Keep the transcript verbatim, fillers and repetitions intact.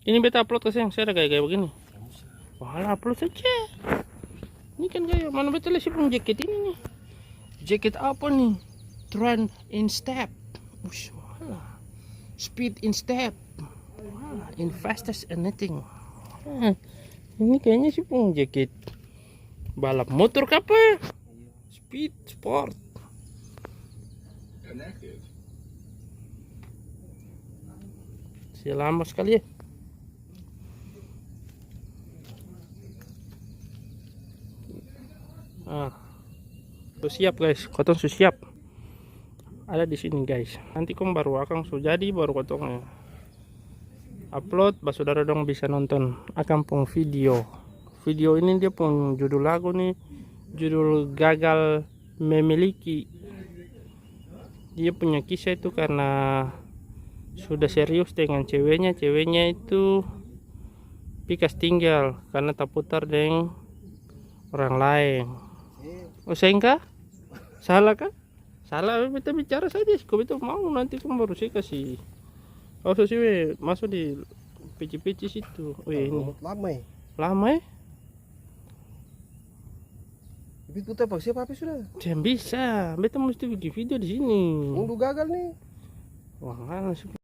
Ini beta upload ka seng, seng ada gaya-gaya begini. Walah, upload saja. Ini kan gaya, mana beta lihat si pung jaket ini nih. Jaket apa nih? Trend in step. Ush, walah. Speed in step. Walah, in fastest anything. Eh, ini kayaknya si pung jaket balap motor ka apa? Speed sport. Sih lama sekali ya. Ah. Su siap, guys, kotong su siap. Ada di sini, guys. Nanti kong baru akang su jadi, baru kotong upload, basudara dong bisa nonton akang pung video. Video ini dia pung judul lagu nih, judul Gagal Memiliki. Dia punya kisah itu karena sudah serius dengan ceweknya, ceweknya itu pi kas tinggal karena taputar deng orang laeng. Oh, seng ka? Salah ka? Salah, beta bicara saja, kalo beta mau nanti kong baru se kasi. Kalo su se maso di peci-peci situ. Weh, ini. Lama, eh. Lama, eh? Tapi putar paksa apa sudah? Seng bisa, beta musti biking video di sini. Mundu gagal nih. Wah, mana sih?